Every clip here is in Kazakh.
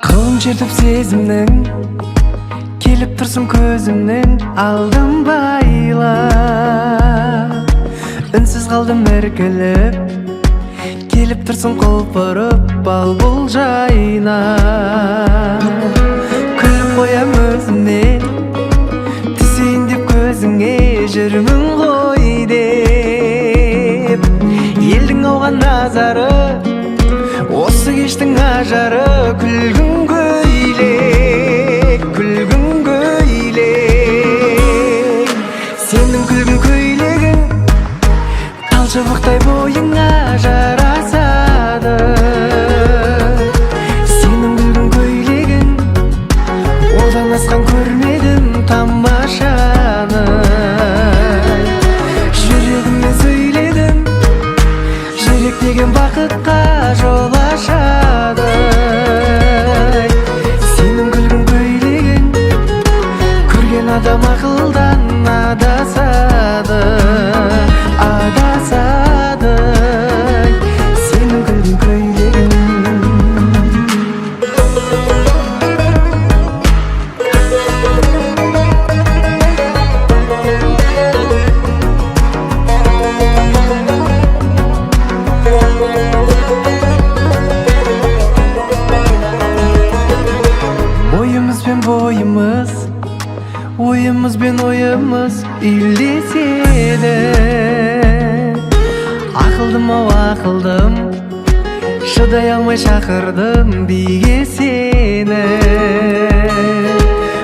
Қылын шертіп сезімнің, келіп тұрсың көзімнің алдын байлап. Үнсіз қалдым іркіліп, келіп тұрсың құлпырып бал бұл жайнап. Күліп қоям өзіме, түсейін деп көзіңе жүрмін ғой деп. Елдің ауған назары, осы кештің ажары. Күлгін көйлек, күлгін көйлек. Сенің күлгін көйлегің тал шыбықтай бойыңа жарасады. Сенің күлгін көйлегің, одан асқан көрмедім тамашаны. Жүрегіммен сөйледім, жүрек деген бақытқа жол ашады. Сенің күлгін көйлегің, көрген адам ақылдан адасады, адасады. Сенің күлгін көйлегің. Бойымыз бен бойымыз, ойымыз бен ойымыз үйлеседі. Ақылдым ау, ақылдым, шыдай алмай шақырдым биге сені.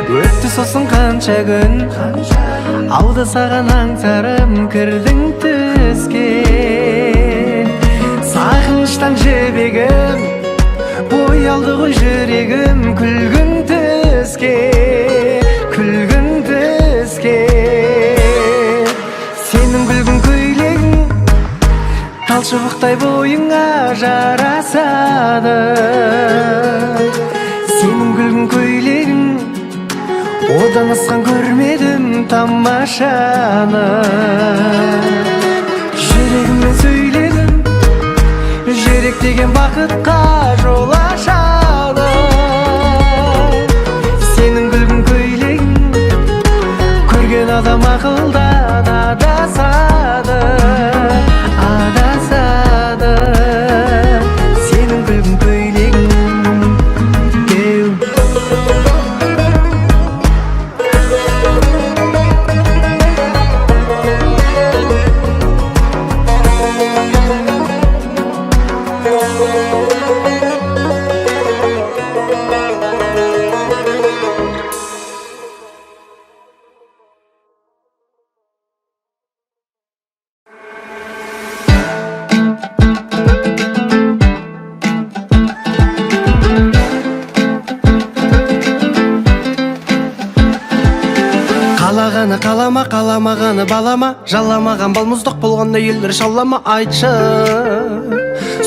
Өтті сосын қанша күн, ауды саған аңсарым, кірдің түске. Сағыныштан жібегім, боялды ғой жүрегім күлгін түске, күлгін түске. Сенің күлгін көйлегің тал шыбықтай бойыңа жарасады. Сенің күлгін көйлегің, одан асқан көрмедім тамашаны. Жүрегіммен сөйледім, жүрек деген бақытқа жол ашады. Сенің күлгін көйлегің, көрген адам ақылдан адасады, адасады. Сенің күлгін көйлегің деу. Қалағаны қалама, қаламағаны балама, жаламаған балмұздақ болғанда елдер шалама. Айтшы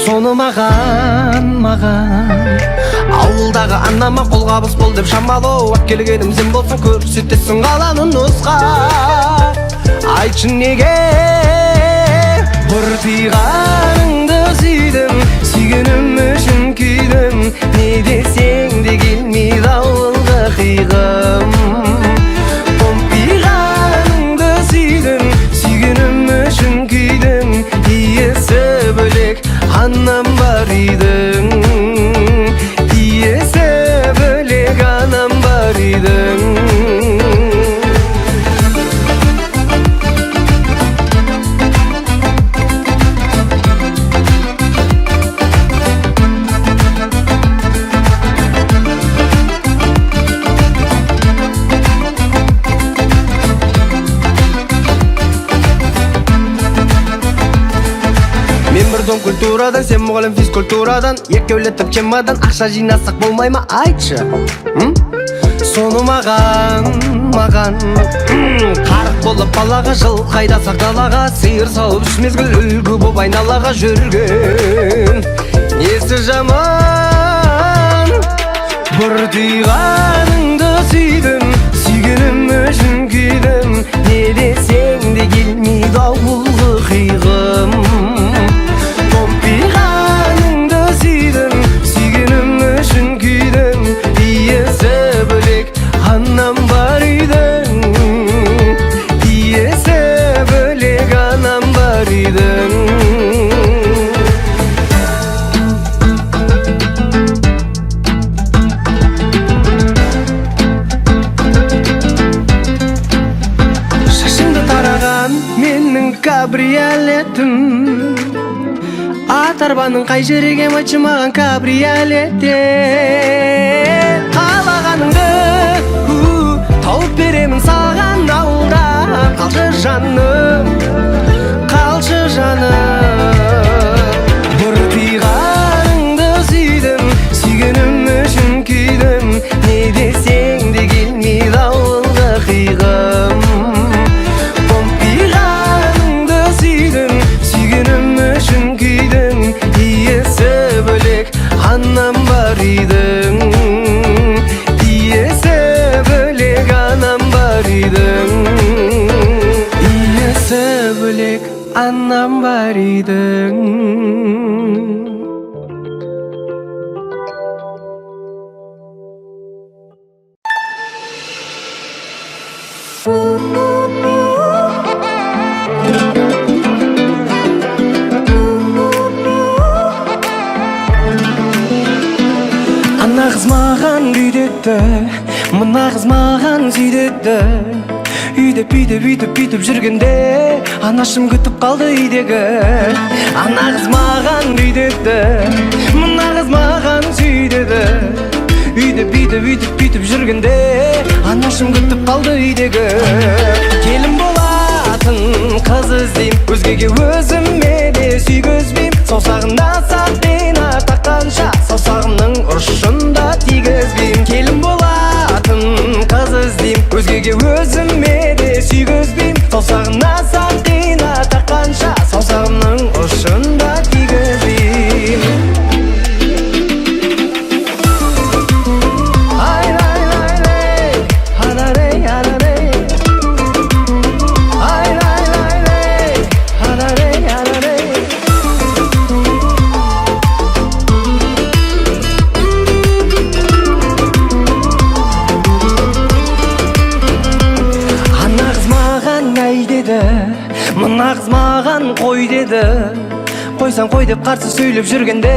соны маған, маған. Ауылдағы анама қолғабыс бол деп шамалы әкелгенім сен болсаң, көрсетесің қаланы нұсқа. Айтшы, неге бұртиғаныңды сүйдім, сүйгенім үшін күйдім? Не десең де келмейді ауылға қиғым. Томпиғаныңды сүйдім, сүйгенім үшін күйдім. Иесі бөлек анам бар үйдің, иесі бөлек анам бар үйдің. Мен бір дом культурадан, сен мұғалім физкультурадан. Екеулетіп чемодан ақша жинасақ болмай ма, айтшы, м? Соны маған, маған. Қарық болып балаға, жыл қайдасақ далаға, сиыр сауып үш мезгіл, үлгі боп айналаға жүрген несі жаман? Бұртиғаныңды сүйдім, сүйгенім үшін күйдім. Не десең де келмейді ауылғы қиғым. Томпиғаныңды сүйдім, сүйгенім үшін күйдім. Иесі бөлек анам бар үйдің, иесі бөлек анам бар үйдің. Шашыңды тараған менің кабриолетім. Ат арбаның қай жері кем, айтшы маған кабриолетте. Қалағаныңды тауып беремін саған ауылда. Қалшы, жаным, қалшы, жаным. Бұртиғаныңды сүйдім, сүйгенім үшін күйдім. Не десең де келмейді ауылға қиғым. Томпиғаныңды сүйдім, сүйгенім үшін күйдім. Иесі бөлек анам бар үйдің, иесі бөлек анам бар үйдің, иесі бөлек анам бар үйдің. Ана қыз маған бүйдетті, мына қыз маған сүйдетті. Үйдеп, бүйтіп, үйтіп, бүйтіп жүргенде, анашым күтіп қалды үйдегі. Ана қыз маған бүйдетті, мына қыз маған сүйдеді. Үйдеп, бүйтіп, үйтіп, бүйтіп жүргенде, анашым күтіп қалды үйдегі. Келін болатын қыз іздейм, өзгеге өзіме де сүйгізбейм. Саусағына сақина таққанша, саусағымның ұшын да тигізбейм. Келін болатын қыз іздейм, өзгеге өзіме де сүйгізбейм. Саусағына сақина таққанша, саусағымның ұшын да тигізбейм. Ай, лай, лай, лей, арарей, арарей. Ай, лай, лай, лей, арарей, арарей. Ана қыз маған әй деді, мына қыз маған қой деді. Қойсаң қой деп қарсы сөйлеп жүргенде,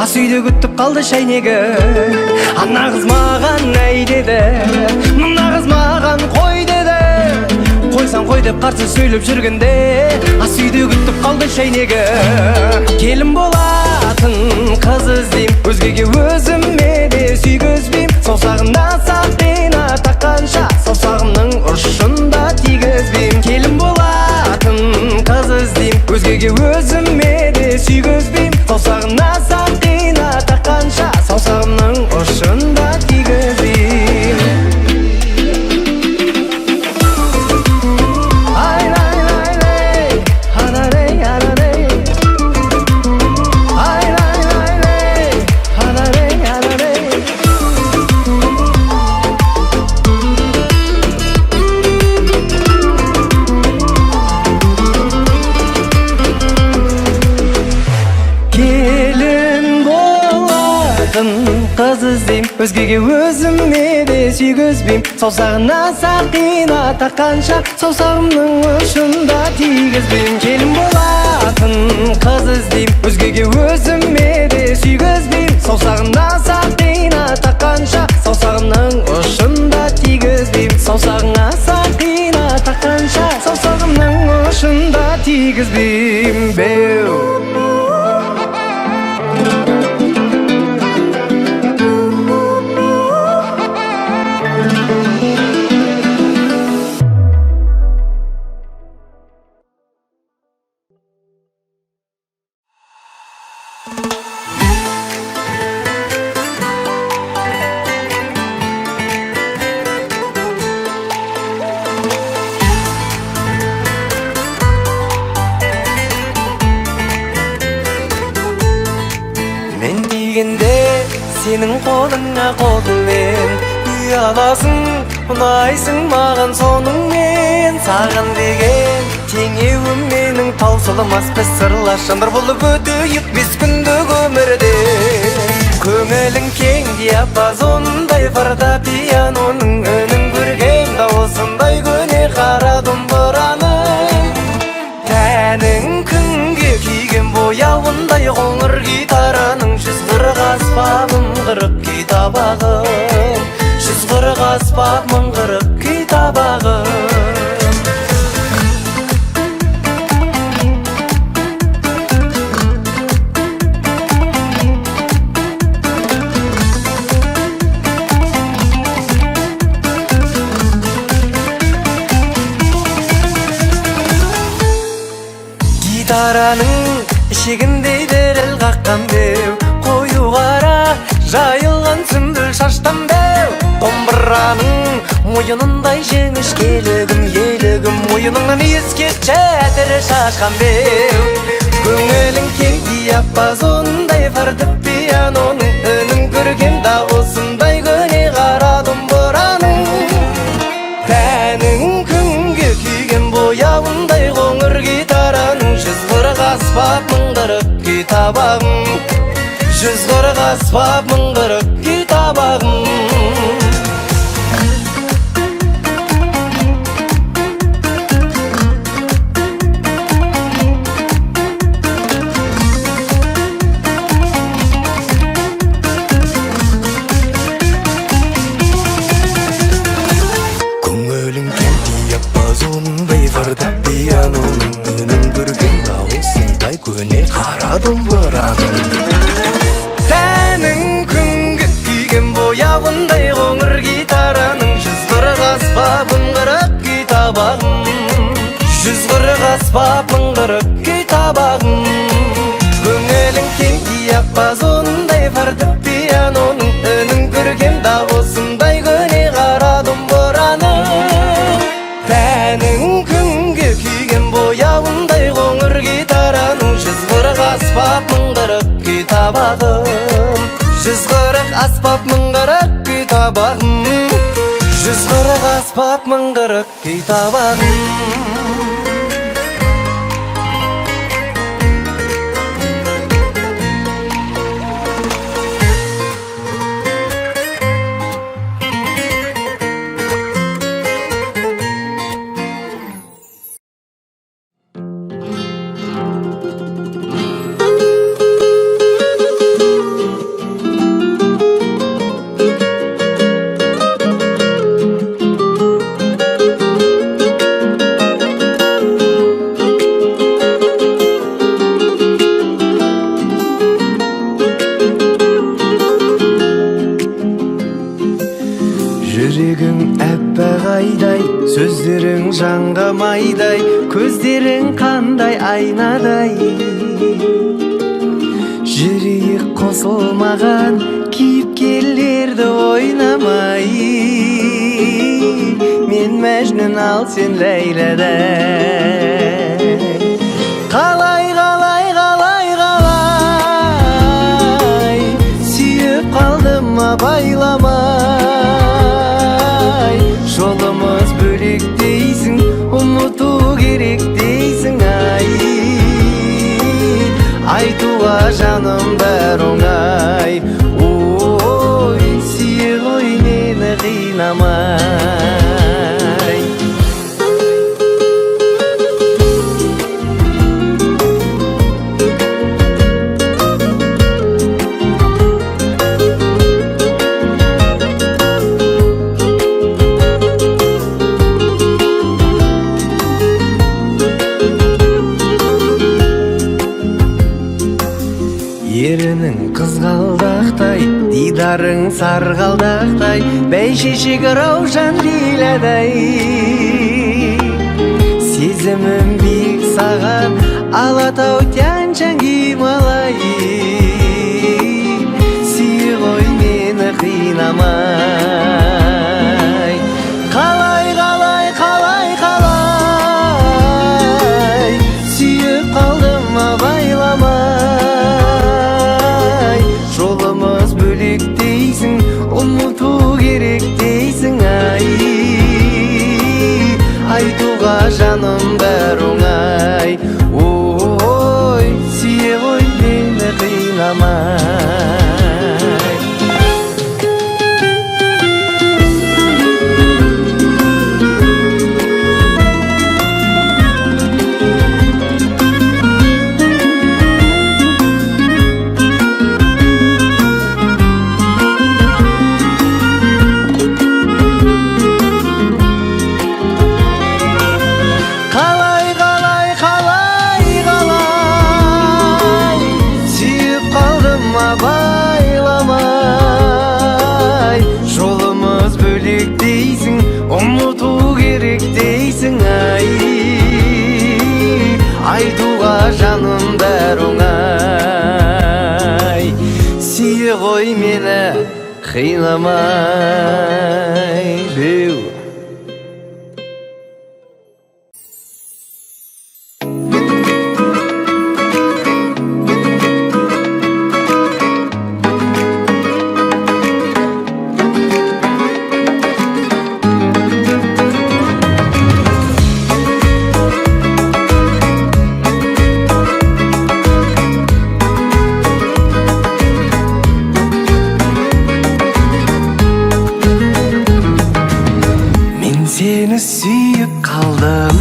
ас үйде күтіп қалды шәйнегі. Ана қыз маған әй деді, мына қыз маған қой деді. Қойсаң қой деп қарсы сөйлеп жүргенде, ас үйде күтіп қалды шәйнегі. Келін болатын қыз іздейм, өзгеге өзіме де сүйгізбейм. Саусағына сақина таққанша, саусағымның ұшын да тигізбейм. Келін болатын қыз іздейм, өзгеге өзіме де сүйгізбейм. Саусағына сақина таққанша, саусағымның ұшын да тигізбейм. Ай, лай, лай, лей, арарей, арарей. Ай, лай, лай, лей, арарей, арарей. Келін болатын қыз іздейм, өзгеге өзіме де сүйгізбейм. Саусағына сақина таққанша, саусағымның ұшын да тигізбейм. Келін болатын қыз іздейм, өзгеге өзіме де сүйгізбейм. Саусағына сақина таққанша, саусағымның ұшын да тигізбейм. Саусағыңа сақина таққанша, саусағымның ұшын да тигізбейм. Беу. Мен дегенде Сенің қолыңа қолыммен ұяласың, ұнайсың маған соныңмен. Саған деген теңеуім менің таусылмас, біз сырлас жандар болып өтейік бес күндік өмірде. Көңілің кең диапазондай фортепианоның, үнін көрген дауысындай көне қара домбыраның. Тәнің күнге күйген бояуындай қоңыр гитараның, 140 аспабым 40 күй табағым, 140 аспап 1040 күй табағым. Гитараның ішегіндей діріл қаққан беу, қою қара жайылған сүмбіл шаштан беу. Домбыраның мойынындай жіңішкелігім, елігім, мойыныңнан иіскетші әтір шашқан беу. Көңілің кең диапазондай фортепианоның, үнін көрген дауысындай көне қара домбыраның. Тәнің күнге күйген бояуындай қоңыр гитараның, 140 аспап 1040 күй табағым, 140 аспап 1040 күй табағым. Көңілің кең диапазондай фортепианоның, үнін көрген дауысындай көне қара домбыраның. Тәнің күнге күйген бояуындай қоңыр гитараның, 140 аспабым 40 күй табағым, 140 аспап 1040 күй табағым. Көңілің кең диапазондай фортепианоның, үнін көрген дауысындай көне қара домбыраның. Тәнің күнге күйген бояуындай қоңыр гитараның, 140 аспап 1040 күй табағым, 140 аспап 1040 күй табағым, 140 аспап 1040 күй табағым. Жүрегің әппақ айдай, сөздерің жанға майдай, көздерің қандай айнадай. Жүрейік қосылмаған кейіпкерлерді ойнамай, мен Мәжнүн, ал сен Ләйләдай. Қалай, қалай, қалай, қалай сүйіп қалдым абайламай, жолымыз бөлек дейсің, ұмыту керек дейсің, ай айтуға жаным бәрі оңай. Ой, сүйе ғой мені қинамай. Ерінің қызғалдақтай, дидарың сарғалдақтай, бәйшешек раушан лиладай. Сезімім биік саған, Алатау, Тянь-Шань, Гималай. Сүйе ғой мені қинамай. Қалай, қалай, қалай, қалай сүйіп қалдым абайламай, жолымыз бөлек. қинамай. Қалай, қалай, қалай, қалай сүйіп қалдым абайламай. Жолымыз бөлек дейсің, ұмыту керек дейсің, ай, айтуға жаным бәрі оңай. Сүйе ғой мені қинамай беу. Мен сені сүйіп қалдым,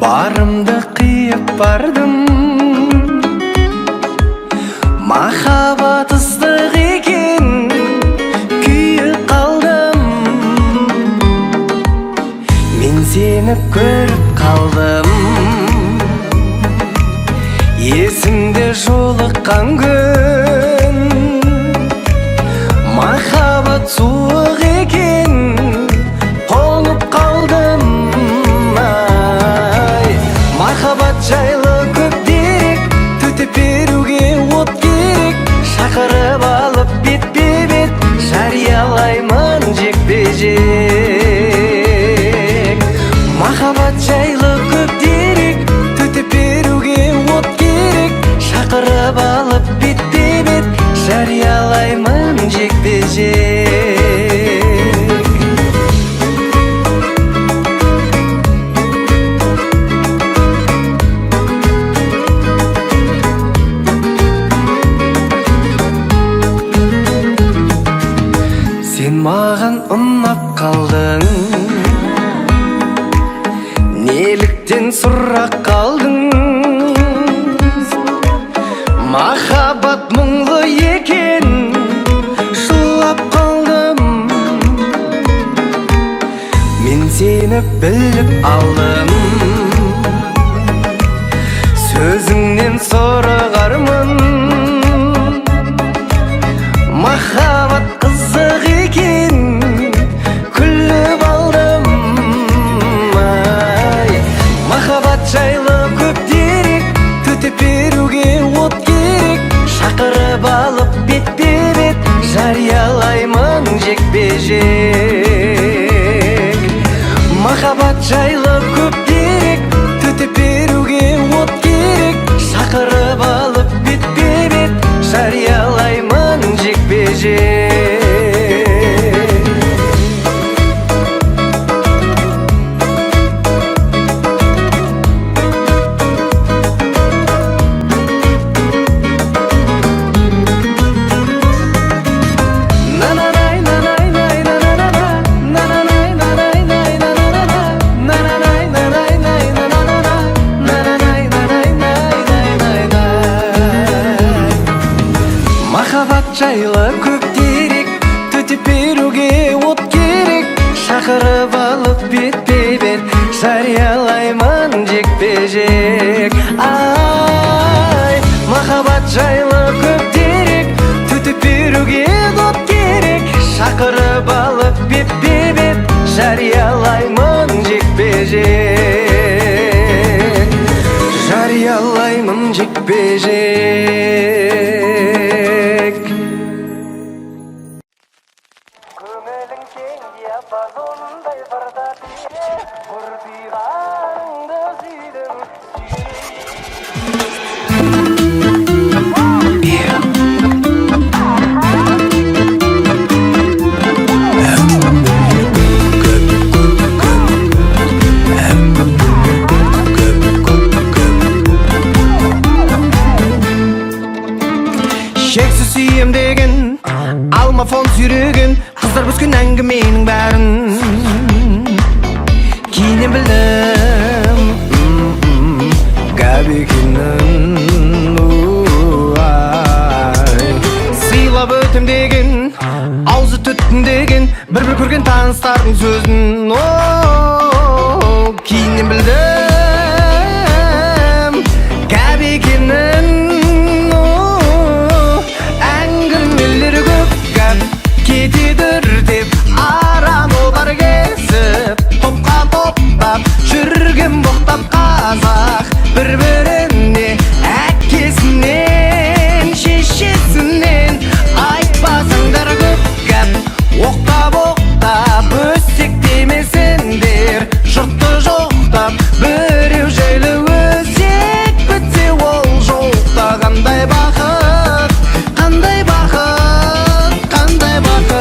барымды қиып бардым. Махаббат ыстық екен, күйіп қалдым. Мен сені көріп қалдым, есімде жолыққан күн. Махаббат суық екен, қонып қалдым, ай. Махаббат жайлы көп дерек, төтеп беруге от керек. Шақырып алып бетпе бет, жариялаймын жекпе жек. Махаббат жайлы көп дерек, төтеп беруге от керек. Шақырып алып бетпе бет, жариялаймын жекпе жек. Сен маған ұнап қалдың, неліктен сұрақ қалдың? Махаббат мұңлы екен, жылап қалдым. Мен сені біліп алдым, сөзіңнен сорығармын. Махаббат қызық екен, күліп алдым, ай. Махаббат жайлы көп дерек, төтеп беруге от керек. Шақырып алып бетпе бет, жариялаймын жекпе жек. Махаббат жайлы көп дерек, төтеп беруге от керек. Шақырып алып бетпе бет, жариялаймын жекпе жек. Махаббат жайлы көп дерек, төтеп беруге от керек. Шақырып алып бетпе бет, жариялаймын жекпе жек. Ай, махаббат жайлы көп дерек, төтеп беруге от керек. Шақырып алып бетпе бет, жариялаймын жекпе жек. Жариялаймын жекпе жек. Көңілің кең диапазондай барда, бұртиғаныңды сүйдім. Шексіз сүйем деген алмафон сүйреген қыздар бөскен әңгіменің бәрін кейіннен білдім, гәп екенін. Уай. Сыйлап өтем деген, аузы түтіндеген бір бір көрген таныстардың сөзін, о, кейіннен білдім гәп екенін. О, әңгімелер көп гәп кетеді деп, арам олар кесіп, топқа топтап жүрген боқтап қазақ бір біріне әкесінен шешесінен. Айтпасаңдар көп гәп, оқтап оқтап өсектемесеңдер жұртты жоқтап. Біреу жайлы өсек бітсе, ол жоқта қандай бақыт, қандай бақыт, қандай бақыт?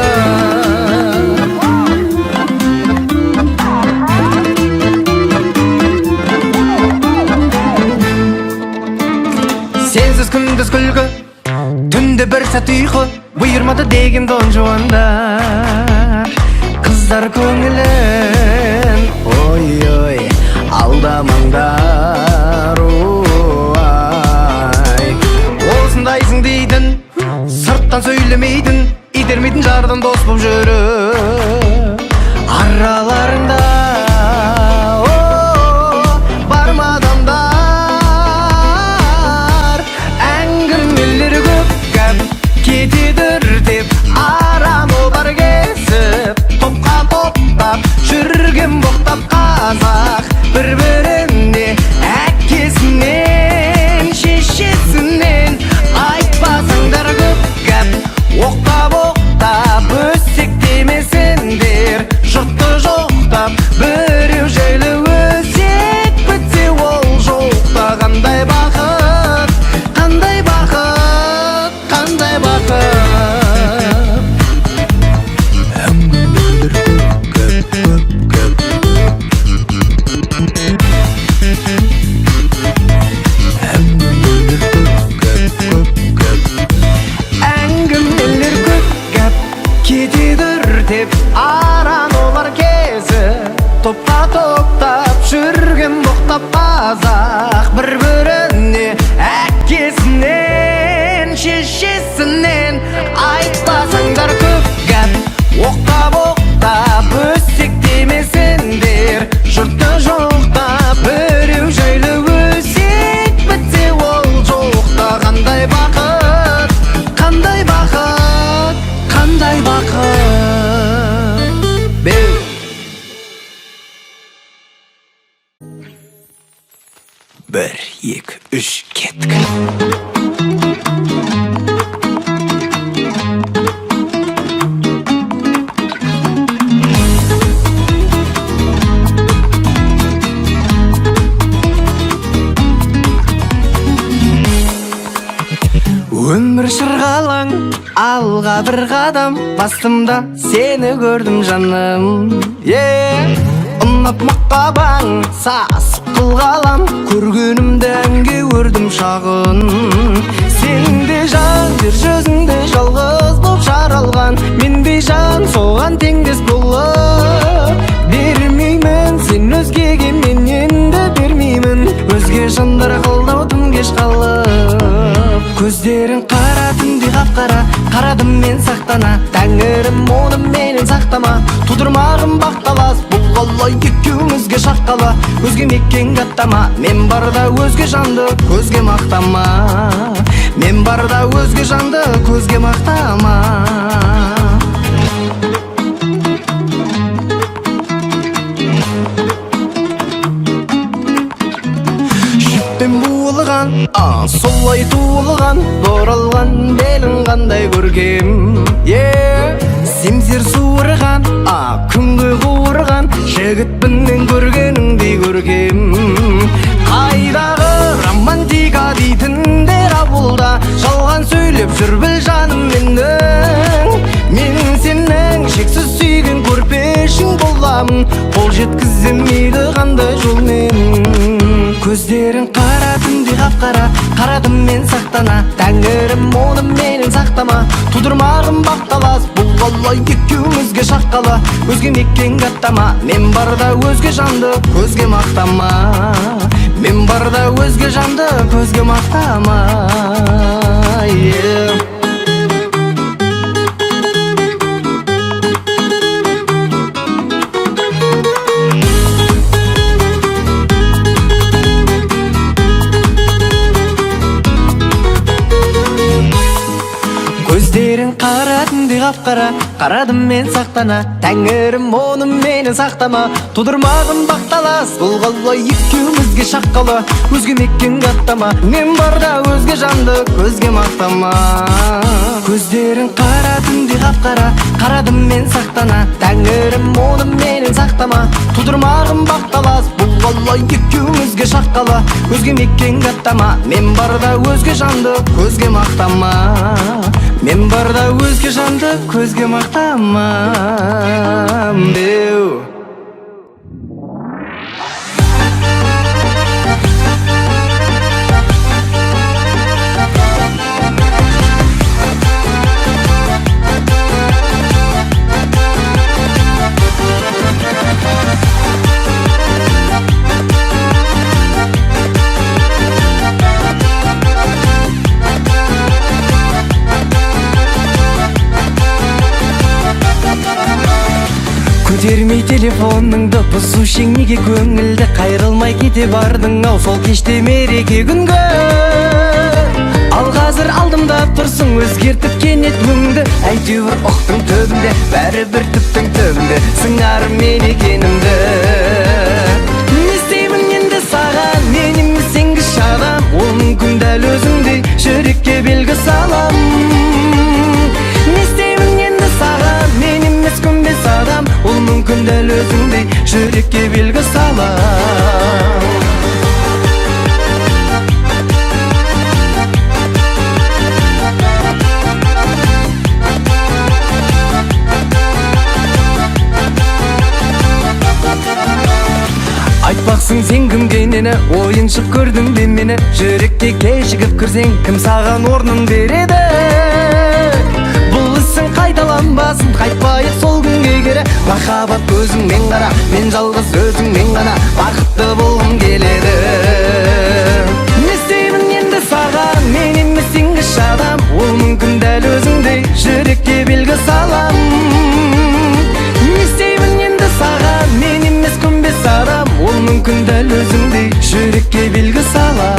Сенсіз күндіз күлкі, түнде бір сәт ұйқы бұйырмады деген дон жуандар қыздар көңілін, ой ой, алдамаңдар. Ой, осындайсың дейтін, сырттан сөйлемейтін, итермейтін жардан дос болып жүріп араларыңда, о, бар ма адамдар? Әңгімелер көп гәп кетеді деп, арам олар кесіп, топқа топтап жүрген боқтап қазақ бір біріне әкесінен шешесінен. Айтпасаңдар көп гәп, оқтап оқтап өсектемесеңдер жұртты жоқтап. Біреу жайлы өсек бітсе, ол жоқта қандай бақыт, қандай бақыт, қандай бақыт? Әңгімелер көп гәп, көп гәп. Әңгімелер көп гәп, көп гәп. Әңгімелер көп гәп кетеді деп, аран олар кезіп, топқа топтап жүрген боқтап қазақ бір біріне әкесінен шешесінен. Айтпасаңдар көп гәп, оқтап оқтап өсектемесеңдер жұртты жоқтап. Біреу жайлы өсек бітсе, ол жоқта қандай бақыт, қандай бақыт, қандай бақыт? Беу. Бір, екі, үш, кеттік. Өмір шырғалаң, алға бір қадам бастым да, сені көрдім, жаным, е. Ұнап мақабаң, сасып қылғалам, көргенімді әнге өрдім шағын. Сен де жан, жер жүзінде жалғыз боп жаралған, мендей жан соған теңдес болып бермеймін. Сен өзгеге, мен енді бермеймін өзге жандар қолдау тым кеш қалып. Көздерің қара түндей қап қара, қарадым мен сақтана, тәңірім, оны менен сақтама. Тудырмағын бақталас, бұл қалай екеумізге шақтала? Өзге мекенге аттама, мен барда өзге жанды көзге мақтама. Мен барда өзге жанды көзге мақтама. Жіппен буылған, а, солай туылған, оралған белің қандай көркем, е. Семсер суырған, а, күнгі қуырған жігітпін мен көргеніңдей көркем. Қайдағы романтика дейтіндер ауылда жалған сөйлеп жүр, біл, жаным менің. Мен сенің шексіз сүйген көрпешің боламын, қол жеткізем мейлі қандай жолмен. Көздерің қара түндей қап қара. Қарадым мен сақтана, тәңірім оны менен сақтама. Тудырмағын бақталас, бұл қала екеумізге шаққала. Өзге мекенге аттама, мен барда өзге жанды көзге мақтама. Мен барда өзге жанды көзге мақтама. Yeah. Көздерің қара түнде қап-қара, қарадым мен сақтана, тәңірім оны менен сақтама. Тудырмағын бақталас, бұл қала екеумізге шаққала. Өзге мекенге аттама, мен барда өзге жанды көзге мақтама. Көздерің қара түнде қап-қара, қарадым мен сақтана, тәңірім оны менен сақтама. Тудырмағын бақталас, бұл қала екеумізге шаққала. Өзге мекенге аттама, мен барда өзге жанды көзге мақтама. Мен барда өзге жанды көзге мақтама деу. Көтермей телефоныңды, бұзушың неге көңілді, қайрылмай кете бардың ау сол кеште мереке күнгі. Ал қазір алдымда тұрсың, өзгертіп кенет өңді, әйтеуір ұқтың түбінде, бәрібір түптің түбінде сыңар мен екенімді. Не істеймін енді саған, мен емес сенгіш адам, ол мүмкін дәл өзіңдей жүрекке белгі салам. Не істеймін енді саған, мен емес көнбес адам, ол мүмкін дәл өзіңдей жүрекке белгі салам. Айтпақсың сен кімге нені, ойыншық көрдің бе мені? Жүрекке кешігіп кірсең, кім саған орнын береді? Бұл ісің қайталанбасын, қайтпайық сол күнге кері. Махаббат көзіңмен қара, мен жалғыз өзіңмен ғана бақытты болғым келеді. Не істеймін енді саған, мен емес сенгіш адам, ол мүмкін дәл өзіңдей жүрекке белгі салам. Не істеймін енді саған, мен емес көнбес адам, ол мүмкін дәл өзіңдей жүрекке белгі салам.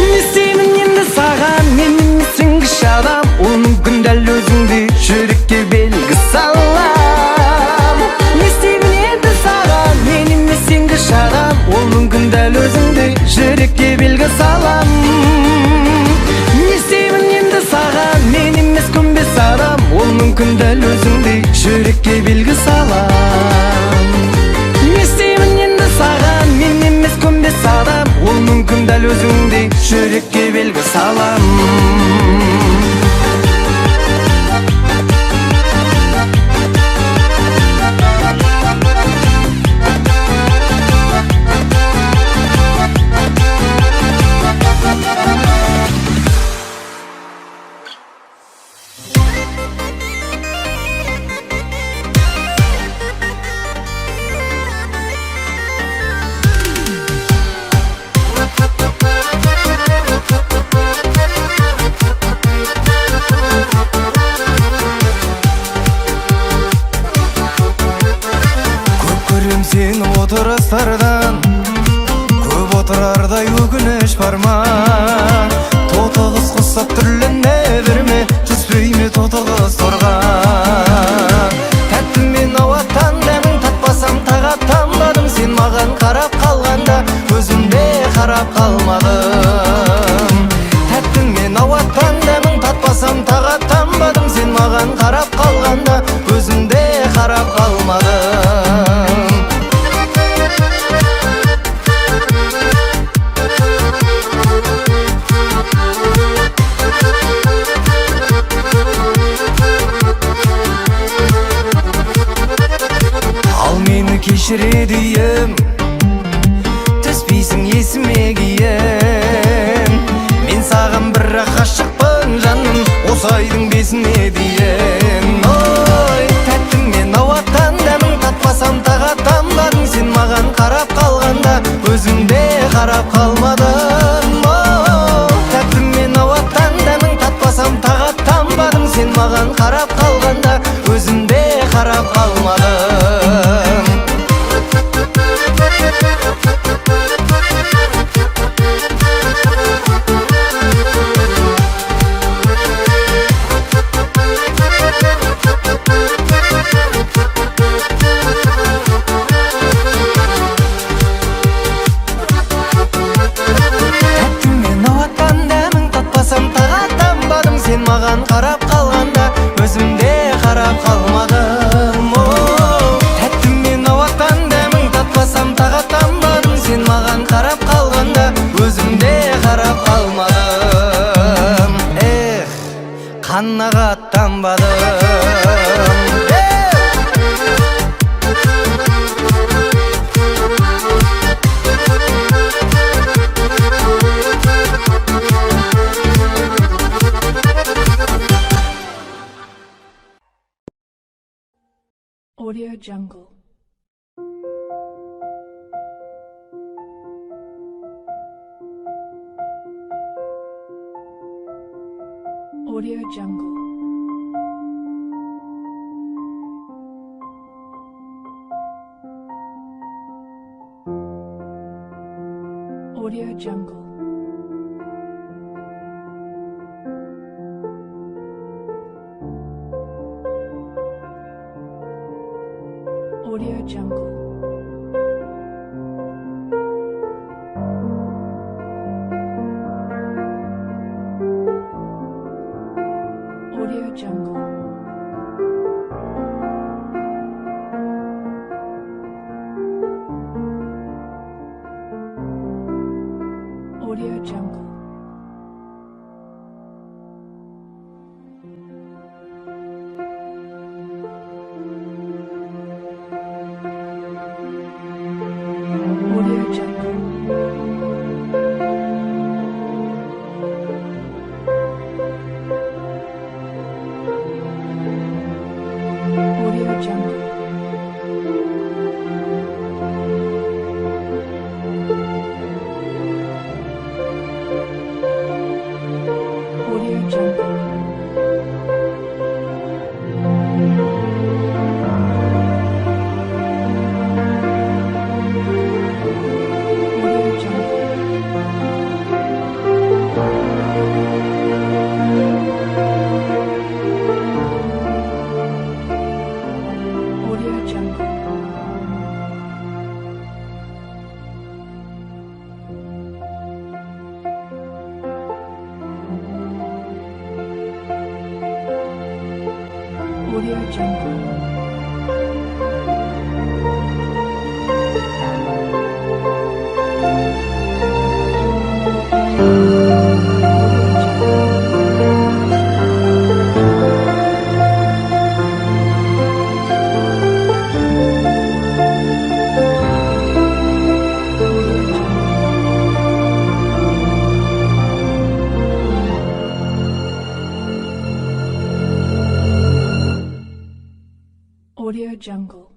Не істеймін енді саған, мен емес сенгіш адам, ол мүмкін дәл өзіңдей жүрекке белгі салам. Не істеймін енді саған, мен емес сенгіш адам, ол мүмкін дәл өзіңдей жүрекке белгі салам. Не істеймін енді саған, мен емес көнбес адам, ол мүмкін дәл өзіңдей жүрекке белгі салам. Не істеймін енді саған, мен емес көнбес адам, ол мүмкін дәл өзіңдей жүрекке белгі салам. Көп көрем сені отырыстардан, көп отырардай өкініш бар ма? Тоты құс құсап түрлене берме, түспей ме тоты құс қарап қалғанда өзім де қарап қалмадым. Ал мені кешіреді үйім, түспейсің есіме кейін. Мен саған бірақ ғашықпын, жаным, осы айдың бесіне дейін. Ой, тәттіммен ауаттан дәмін татпасам тағат тамбадың. Сен маған қарап қалғанда өзім де қарап қалмадым. О, тәттіммен ауаттан дәмін татпасам тағат тамбадың. Сен маған қарап қалғанда өзім де қарап қалмадым. Тәттіммен ауаттан дәмін татпасам тағат тамбадым. Сен маған қарап қалғанда өзім де қарап қалмадым. О, тәттіммен ауаттан дәмін татпасам тағат тамбадым. Сен маған қарап қалғанда өзім де қарап қалмадым. Эх, қанағат тамбадым. Эх! Audio Jungle. Audio Jungle. Audio Jungle. Audio Jungle. Audio Jungle. Audio Jungle. Audio Jungle. Audio Jungle. Audio Jungle. Audio Jungle. Audio Jungle. Audio Jungle. Audio Jungle.